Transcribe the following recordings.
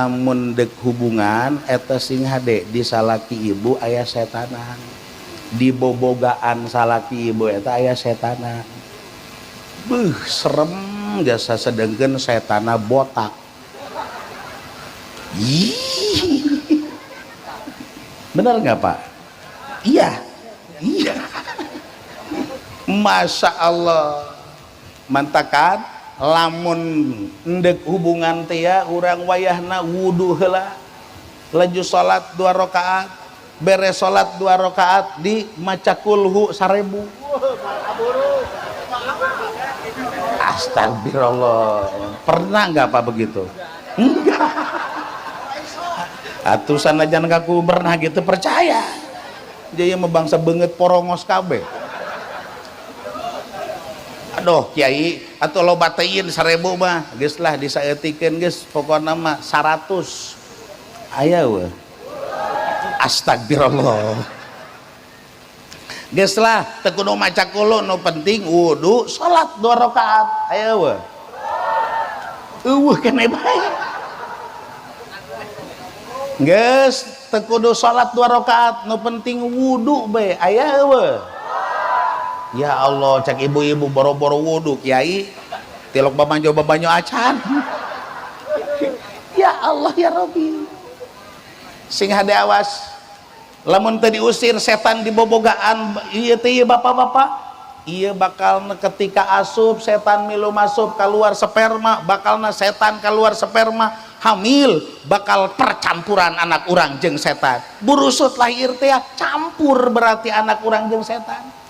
Lamun dek hubungan eta sing hade di salaki ibu aya setanan, di bobogaan salaki ibu eta aya setanan. Beuh, serem jasa, sedengkeun setana botak. Ih. Benar nggak, Pak? Iya. Masya Allah. Mantakan lamun endek hubungan teh ya, urang wayahna wudu heula, laju salat dua rakaat, beres salat dua rakaat di maca kulhu 1000. Astagfirullah. Pernah nggak, Pak, begitu? Enggak. Atuh sanajan kaku pernah gitu percaya. Jadi mah bangsa beungeut porongos kabeh. Aduh kiai, atau loba teuing 1000 mah, geus lah disaeutikeun geus, pokona mah 100. Aya weh. Astagfirullah. Geus lah teu kudu maca kulu, nu penting wudu, salat dua rakaat. Aya weh. Eueuh keneh bae. Geus teu kudu salat dua rakaat, nu penting wudu bae. Aya eueuh. Ya Allah, cek ibu-ibu boro-boro wudu kiai, tilok babanjo babanyo acan. Ya Allah ya Rabbi. Sing hade awas. Lamun teu diusir setan di bobogaan ieu teh, ieu bapak-bapak, ieu bakal ketika asup setan milu masuk keluar sperma, bakalna setan keluar sperma hamil, bakal percampuran anak urang jeung setan. Burusut lahir teh campur berarti anak urang jeung setan.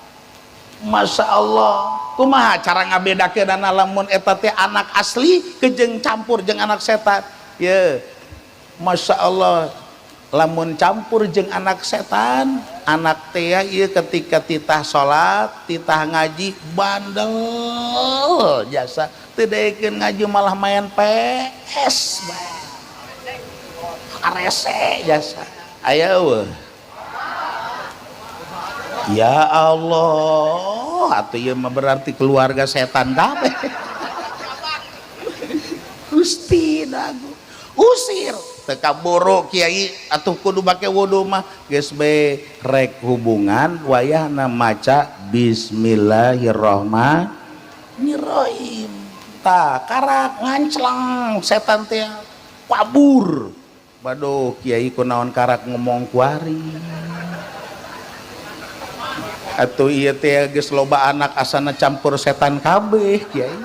Masya Allah, kumaha cara ngabedakeun lamun eta teh anak asli kejeng campur jeung anak setan? Ye, Masya Allah, lamun campur jeung anak setan, anak teh ieu ketika titah salat, titah ngaji bandel jasa, teu daekeun ngaji malah main PS bae. Arese jasa. Aya eueuh? Ya Allah, atuh ieu mah berarti keluarga setan kabeh. Gusti dagu. Usir teu kaburu kiai, atuh kudu make wudu mah, geus be rek hubungan wayahna maca bismillahirrahmanirrahim. Tah karak nganclang setan teh kabur. Baduh kiai, kunaon karak ngomong kuari? Atuh ieu teh geus loba anak asana campur setan kabeh kiai.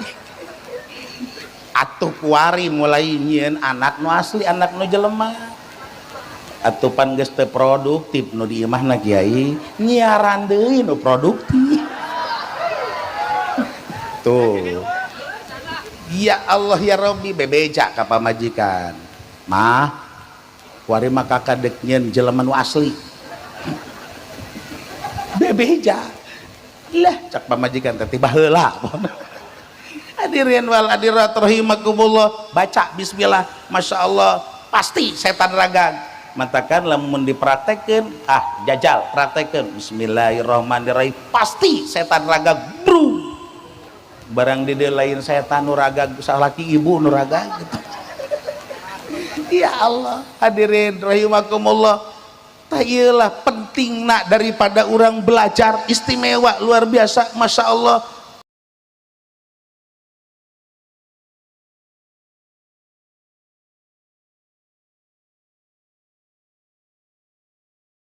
Atuh kuari mulai nyieun anak nu asli, anak nu jelema. Atuh pan geus teu produktif nu di imahna kiai, nyiaran deui nu produktif. Tuh. Ya Allah ya Rabbi, bebeja ka pamajikan. Mah, kuari mah kakak dek nyieun jelema nu asli. Bebeja lah cak pamajikan teh baheula. Hadirin wal hadirat rahimakumullah, baca bismillah, Masya Allah, pasti setan ragan. Matakan lamun dipraktekeun, ah jajal praktekeun bismillahirrahmanirrahim, pasti setan ragag bro. Barang di lain setan nu ragag, salaki ibu nu ragag gitu. Ya Allah, hadirin rahimakumullah. Tah iyalah penting nak daripada orang belajar istimewa luar biasa, Masya Allah.